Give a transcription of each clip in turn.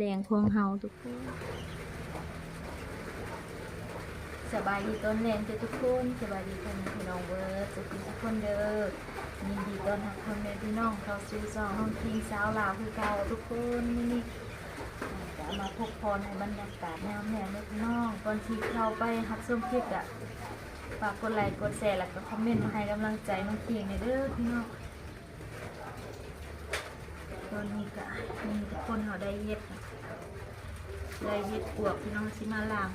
ແລງຂອງເຮົາທຸກຄົນ. ສະບາຍດີຕອນແລງເດີທຸກຄົນ, ສະບາຍດີພໍ່ແມ່ພີ່ນ້ອງເບິດສຸກຄົນເດີ. ຍິນດີຕ້ອນຮັບພໍ່ແມ່ພີ່ນ້ອງເຂົ້າສູ່ຊ່ອງນ້ອງຄິງສາວລາວຄືເກົ່າທຸກຄົນ. ມື້ນີ້ກະມາພົບພໍນໃນບັນຍາກາດຍາມແລງເດີພີ່ນ້ອງ. ກ່ອນທີ່ເຂົ້າໄປຮັບຊົມຄລິບກະ ຝາກກົດໄລກົດແຊ ແລ້ວກໍຄອມເມັນມາໃຫ້ກຳລັງໃຈນ້ອງຄິງແດ່ເດີພີ່ນ້ອງ. ຕອນນີ້ກະ ນີ້ທຸກຄົນ ເຮົາໄດ້ເຫັດ ໄດ້ເຫັດປວກພີ່ນ້ອງ. ຊິມາລ້າງ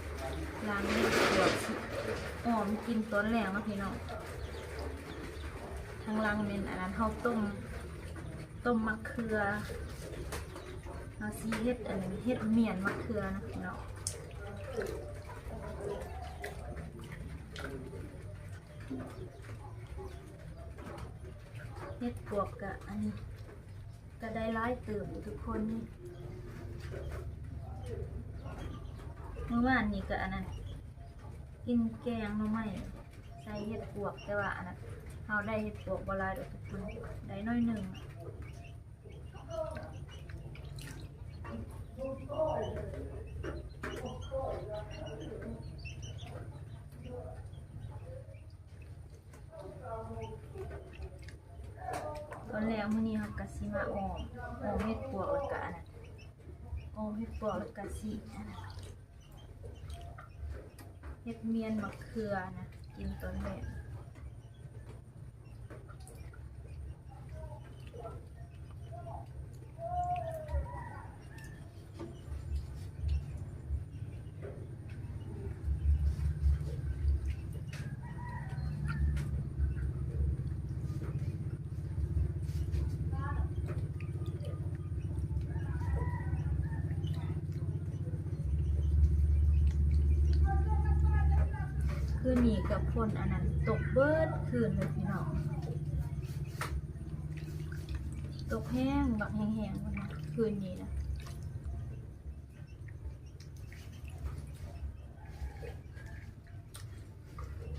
ລ້າງເຫັດປວກ ຊິອອມກິນຕອນແລງເນາະພີ່ນ້ອງ. ທາງຫຼັງແມ່ນອັນນັ້ນ ເຮົາຕົ້ມ ຕົ້ມໝາກເຂືອ. ເຮົາຊິເຮັດອັນ ເຮັດໝ້ຽນໝາກເຂືອນະພີ່ນ້ອງ. ເຫັດປວກກະ ອັນນີ້ກະໄດ້ຫຼາຍເຕີບຢູ່ທຸກຄົນ. ນີ້ ມື້ວານນີ້ກະ ອັນນັ້ນ ກິນແກງໜໍ່ໄມ້ໃສ່ເຫັດປວກ, ແຕ່ວ່າ ອັນນັ້ນ ເຮົາໄດ້ເຫັດປວກບໍ່ຫຼາຍດອກທຸກຄົນ, ໄດ້ໜ້ອຍໜຶ່ງ. ຕອນແລງມື້ນີ້ເຮົາກະຊິມາອອມ ອອມເຫັດປວກ ແລ້ວກະອັນນັ້ນ ອອມເຫັດປວກ ແລ້ວກະຊິອັນນັ້ນ ເຮັດໝ້ຽນໝາກເຂືອນະ ກິນຕອນແລງ. ຄືນນີ້ກະຝົນອັນນັ້ນຕົກເບິດຄືນເລີຍພີ່ນ້ອງ, ຕົກແຮງ ບັກແຮງໆ ພຸ້ນນະ ຄືນນີ້ນະ.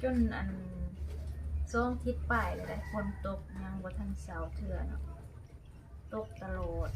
ຈົນອັນ ສອງທິດປາຍແລ້ວໄດ໋ ຝົນຕົກຍັງບໍ່ທັນເຊົາເທື່ອເນາະ, ຕົກຕະຫຼອດ.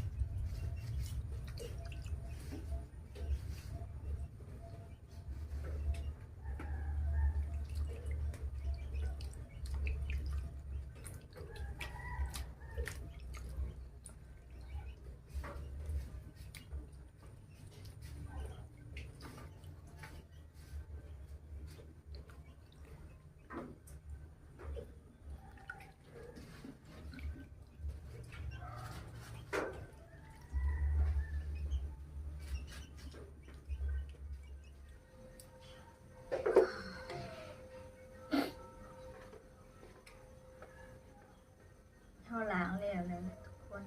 ເຮົາລ້າງແລ້ວແລ້ວທຸກຄົນ,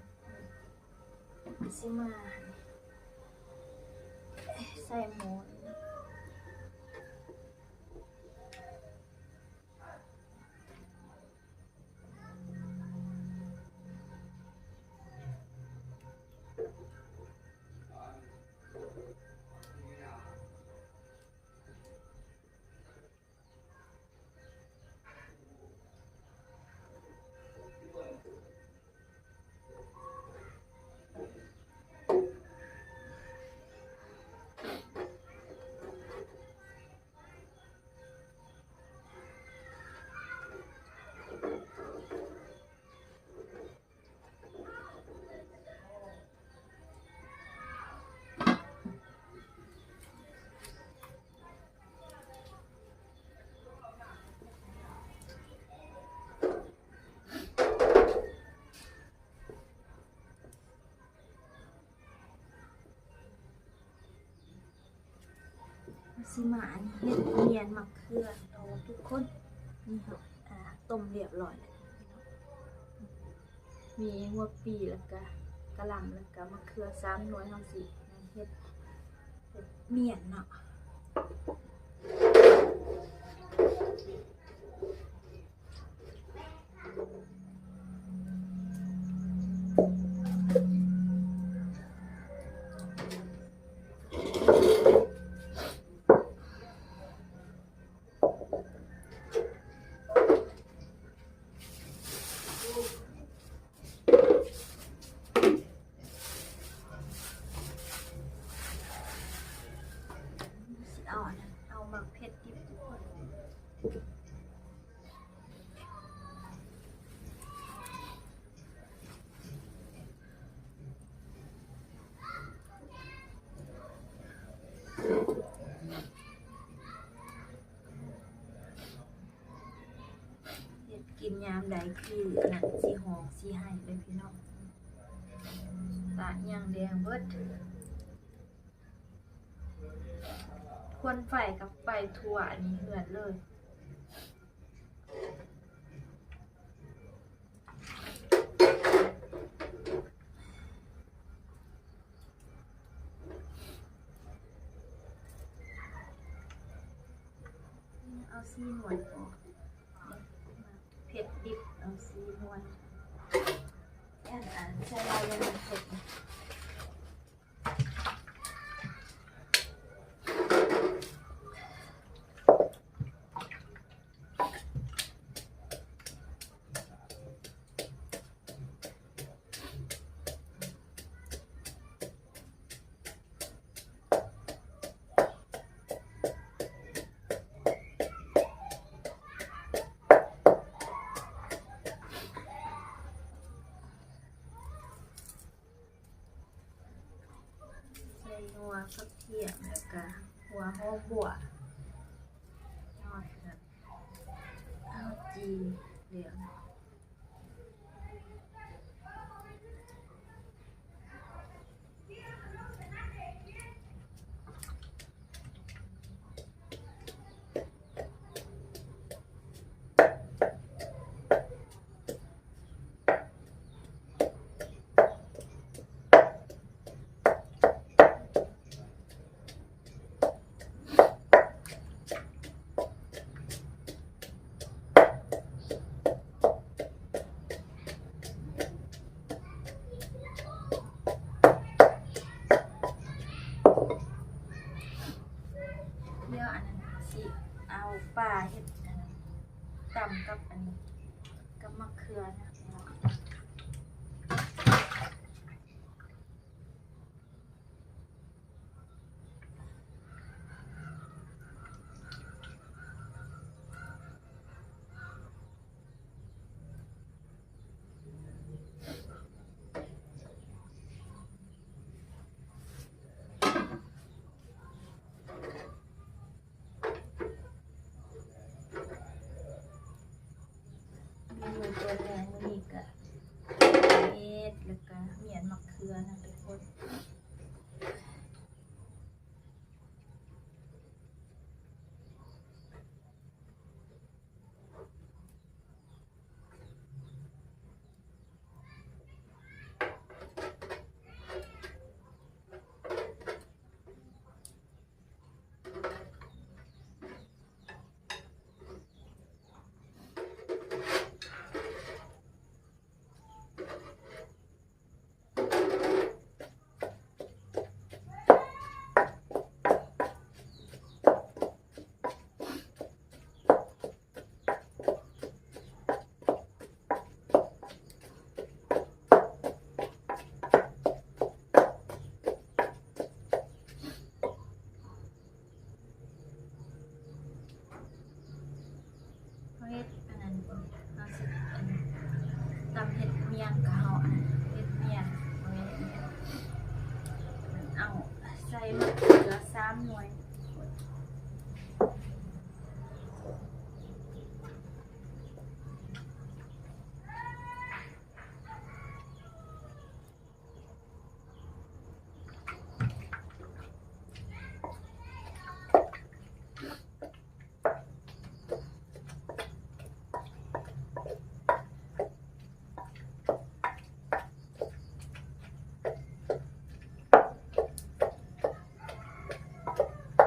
ຊິມາໃສ່ໝໍ້. ຊິມາອັນເຮັດໝ້ຽນໝາກເຂືອຕໍ່ທຸກຄົນ. ນີ້ເຮົາ ອ່າ ຕົ້ມຮຽບຮ້ອຍແລ້ວ, ມີຫົວປີ ແລ້ວກະກະຫຼ່ຳ ແລ້ວກະໝາກເຂືອສາມໜ່ວຍ. ເຮົາຊິເຮັດ ເຮັດໝ້ຽນເນາະ. ເ ກິນຍາມໃດຄືອັນນັ້ນ ຊິຮ້ອງຊິໄຫ້ເດ້ພີ່ນ້ອງ. ຕາຫຍັງແດງເບິດ. ຄວັນໄຟກໍໄປທົ່ວອັນນີ້ເຮືອນເລີຍ. ເອົາສີນວນອອກ ເຜັດດິບ ເອົາສີນວນ ອັນ ອັນໃສ່ລາວຍັງເຜັດ. ໃສ່ຫົວຜັກທຽມ ແລ້ວກະຫົວຫອມບົ່ວ ເອົາຈີ່ເຫຼືອງ. ດຽວອັນນັ້ນຊິເອົາປາເຮັດອັນນັ້ນ ຕຳກັບອັນນີ້ ກັບໝາກເຂືອນະ. ເມນູຕົວແລກມື້ນີ້ກະເຮັດ ແລ້ວກະໝ້ຽນໝາກເຂືອນະທຸກຄົນ. ເຮົາເຮັດອັນນັ້ນ ເຮົາຊິອັນ ຕຳເຫັດໝ້ຽງ ກະເຮົາອັນເຮັດໝ້ຽງ ເອົາໃສ່ໝາກເຂືອສາມໜ່ວຍ. ເ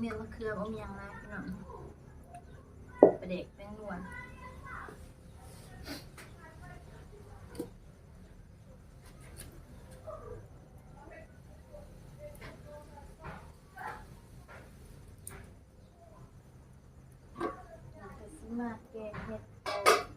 ເໜືອມະເຂືອບໍ່ມີຫຍັງຫຼາຍພີ່ນ້ອງ ປາແດກແປ້ງນົວ. ແລ້ວກໍຊິມາແກງເຫັດຕໍ່.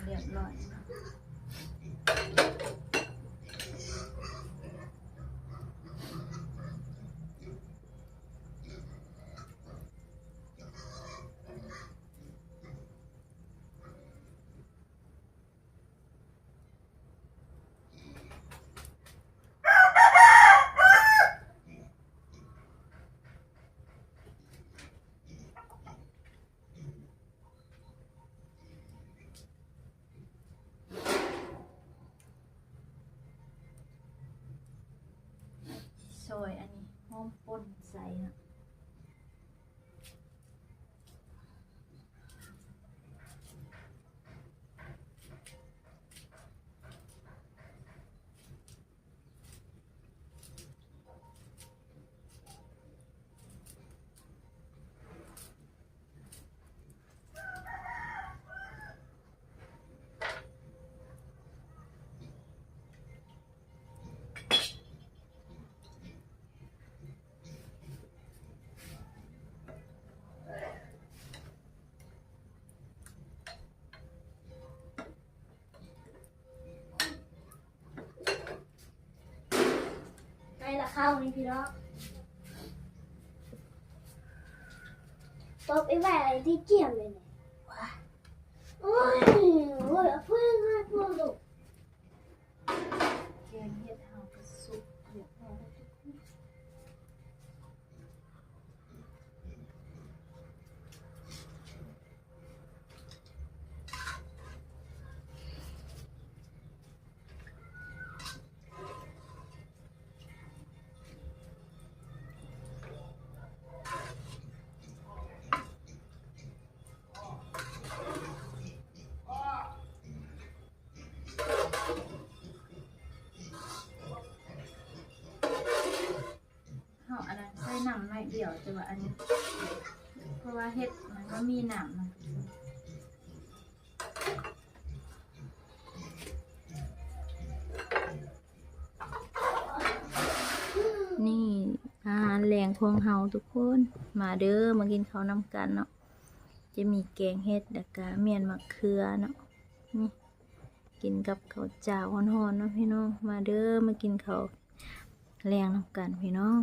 ຮຽບຮ້ອຍ. ຊອຍອັນນີ້ຫອມປົ່ນໃສ່ເນາະ. ອ ເຂົ້ານີ້ພີ່ນ້ອງ ຕົບໄອ້ໄວ້ໄອ້ທີ່ກຽມເລີຍນີ້ ວ້າ ໂອ້ຍ ໂອ້ຍ ເອົາເພື່ອນມາໂພດໂລດ ແກງເຫັດເຮົາກໍສຸກຮຽບຮ້ອຍແລ້ວທຸກຄົນ. ເຮົາອັນນັ້ນໃສ່ນ້ຳໜ້ອຍດຽວ ແຕ່ວ່າອັນນີ້ ເພາະວ່າເຫັດມັນບໍ່ມີນ້ຳນະ. ນີ້ອາຫານແລງຂອງເຮົາທຸກຄົນ ມາເດີ ມາກິນເຂົ້ານຳກັນເນາະ. ຈະມີແກງເຫັດ ແລ້ວກະໝ້ຽນໝາກເຂືອເນາະ. ນີ້ ກິນກັບເຂົ້າຈ້າວຮ້ອນໆເນາະພີ່ນ້ອງ. ມາເດີ ມາກິນເຂົ້າແລງນຳກັນພີ່ນ້ອງ.